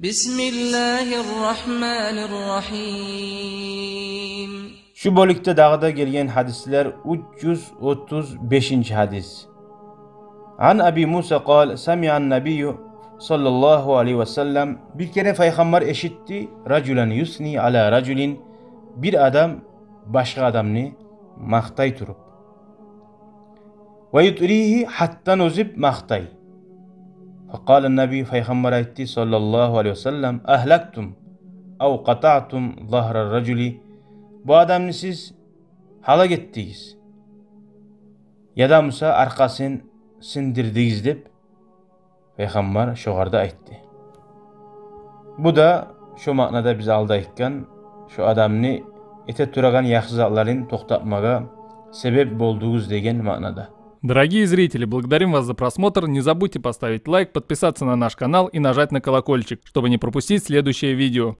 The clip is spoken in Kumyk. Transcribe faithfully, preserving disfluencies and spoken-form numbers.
بسم الله الرحمن الرحيم. Шу бёлюкде дагъы да гелген гьадислер, уьч юз отуз бешинчи гьадис. عن أبي موسى قال: سمع النبي صلى الله عليه وسلم. Бир керен Пайхаммар эшитди, رجلا يثني على رجل, бир адам башгъа адамны макътай туруп. ويطريه, гьатдан озуп макътай. فقال النبي, Пайхаммар айтды, صلى الله عليه وسلم: أهلكتم أو قطعتم ظهر الرجل. Бу адамны сиз гьалак этдигиз, яда буса аркъасын сындырдыгъыз деп, Пайхаммар шогъар да айтды. Бу да шо маънада, биз алда айтгъан, шо адамны эте турагъан яхшы затларын токътатмагъа себеп болдугъуз деген маънада. Дорогие зрители, благодарим вас за просмотр. Не забудьте поставить лайк, подписаться на наш канал и нажать на колокольчик, чтобы не пропустить следующее видео.